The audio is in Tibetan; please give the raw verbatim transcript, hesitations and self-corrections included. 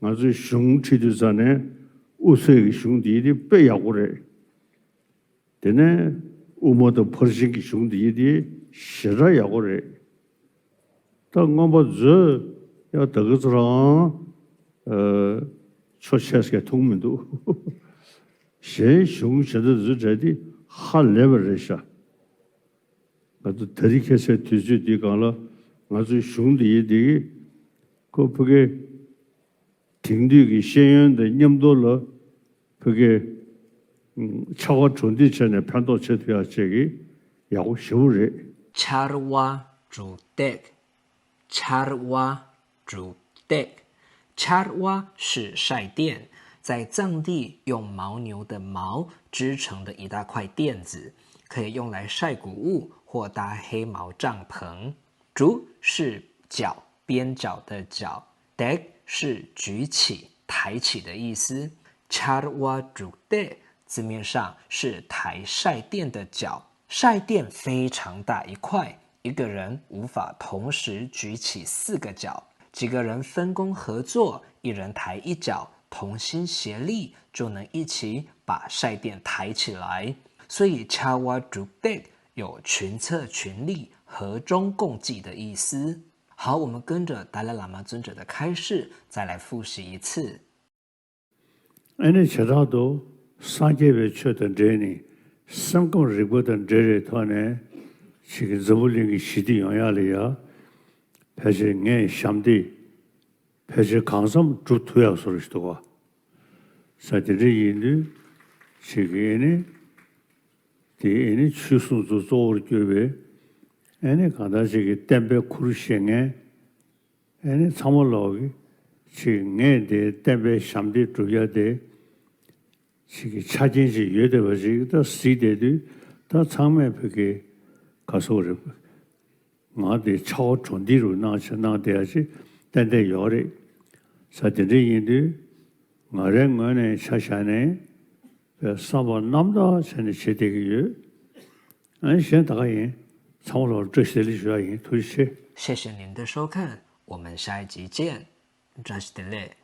ང་ཚོའི་གཞུང་ཁྲིད་དུས་ཙ་ནས་དབུ་ཚད་ཀྱི་གཞུང་འདི་དེ་དཔེ་ཡག་པོ་རེད། དེ་ནས་དབུ་མ་དང་ཕར་ཕྱིན་གྱི་གཞུང་འདི་དེ་ཞེ་དྲག་ཡག་པོ་རེད། ད་མངོན་པ་མཛོད་ཡ་ད་ག་ཚོད་རང་ཆོ་ཆས་ཀྱི་མཐོང་མི་འདུག་གཞན་གཞུང་གཞན་དག་མཛོད་གྲས་དེ་ཧ་ལས་པ་རེད་ཤག་ང་ཚོ་དེ་རིང་ཁ་སང་དུས་ཚོད་འདི་སྒང་ལ་ང་ཚོའི་གཞུང་འདི་ཡི་འདི་གི་ཁོ་ཕ་གི་དེང་དུས་ཀྱི་ཤེས་ཡོན་དང་མཉམ་དུ་ལ་ཕ་གི་ཕྱག་དཔེ་གྲུབ་འདེགས་བྱས་ནས་ཕན་ཐོགས་བྱེད་ཐུབ་ཡག་ཅིག་གི་ཡག་པོ་ཞེ་པོ་རེད། ཆར་བ་འབྲུག་སྟེགས། ཆར་བ་འབྲུག་སྟེགས། ཆར་བ是晒垫，在藏地用牦牛的毛织成的一大块垫子，可以用来晒谷物或搭黑毛帐篷。 竹是脚，边角的脚。 stek 是举起、抬起的意思。Charwa drukte 字面上是抬晒垫的脚，晒垫非常大一块，一个人无法同时举起四个脚，几个人分工合作，一人抬一脚，同心协力就能一起把晒垫抬起来。所以 Charwa drukte 有群策群力、和衷共济的意思。好，我们跟着达赖喇嘛尊者的开示，再来复习一次。 ཨ་ནི་བྱེ་བྲག་ཏུ་སངས་རྒྱས་པའི་ཆོས་དང་འབྲེལ་ནས་སེམས་ཁམས་རིག་པ་དང་འབྲེལ་བའི་ཐོག་ནས་ཅིག་གི་འཛམ་བུ་གླིང་གི་ཞི་བདེ་ཡོང་ཡག་ལ་ཡ་ཕལ་ཆེར་ངས་ཞབས་འདེགས་ཕལ་ཆེར་གང་འཚམ་སྒྲུབ་ཐུབ་ཡག་བཟོ་འདྲ་ཞིག་འདུག་ག་ས་དེ་འདྲ་ཡིན་དུས་ཅིག་གི་ཨ་ནི་དེ་ཨ་ནི་ཆོས་སྲུང་ཚོ་གཙོ་བོར་གྱུར་པའི་ཨ་ནི་གང་ལྟར་ཅིག་གི་བསྟན་པའི་ཁུར་བཞེས་མཁན། ཨ་ནི་ཚང་མ་ལོག་གི་ཅིག་ངས་དེ་བསྟན་པའི་ཞབས་འདེགས་སྒྲུབ་ཡ་དེ་ཅིག་གི་ཆ་རྐྱེན་ཅིག་ཡོད་བསྡད་པ་ཅིག་ད་གཟིགས་བསྡད་དུས་ད་ཚང་མས་ཕ་གི་ག་སོ་རེད། ང་དེ་ཆགས་པ་གྲོང་སྡེ་རུ་གནང་བྱས་གནང་བསྡད་ཡ་ཅིག་ཏན་ཏན་ཡོད་རེད། ས་དེ་འདྲ་ཡིན་དུས་ང་རའི་ངོས་ནས་ཆ་བཞག་ནས་བསམ་པ་རྣམ་དག་བྱས་ནས་བྱེད་བསྡད་ཀྱི་ཡོད། ཨ་ནི་གཞན་ད་ག་ཡིན། ཚང་མ་ལ་བཀྲ་ཤིས་བདེ་ལེགས་ཞུ་ཡ་ཡིན། ཐུགས་རྗེ་ཆེ། 谢谢您的收看，我们下一集见。བཀྲ་ཤིས་བདེ་ལེགས།